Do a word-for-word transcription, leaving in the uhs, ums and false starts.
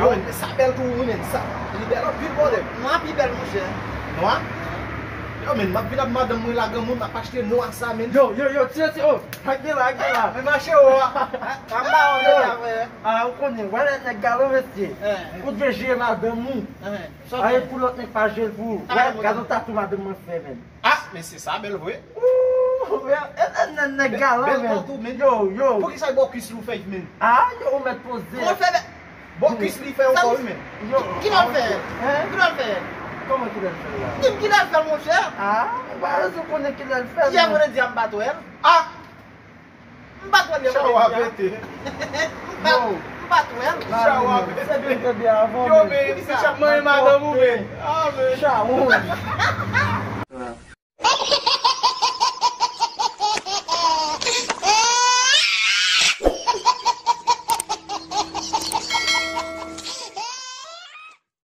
Yo, men sa bèl tou, wi, men sa. Li bèl anpil, bòdè. Nwa pi bèl, monchè. Nwa? Yo, men m ap vin ak madanm mwen la, granmoun, m ap achte nwa sa, men. Yo, yo, yo, tire, tire, oh. Ak de la, ak de la. Men mache, oh. Anba, on de la, frè. Ah, ou konnen, wè lè nèg galon, mesye. Ou dwe jere madanm ou. Aye pou lòt nèg pa jere pou ou. Wè, gade yon tatou madanm mwen fè, men. Ah, mesye, sa bèl vre. Ooh, men, e, e, nèg, nèg galan, men. Yo, yo. Poukisa bò kwis li ou fè, men? Ah, yo, ou mèt poze. Kòman fè, men? Bò kwis li fè ankò, wi, men. Yo. Kilè l fè? Kilè l fè? Kòman kilè l fè la? Di m kilè l fè, monchè. Ah, ou pa bezwen konnen kilè l fè. Yè, mwen di a m pa t wè l. Ah! M pa t wè l. Chawa pete. M pa t wè l. Chawa pete. Se byen tande avan. Yo, men, se chak mwen madanm ou, men. Ah, men. Chawa.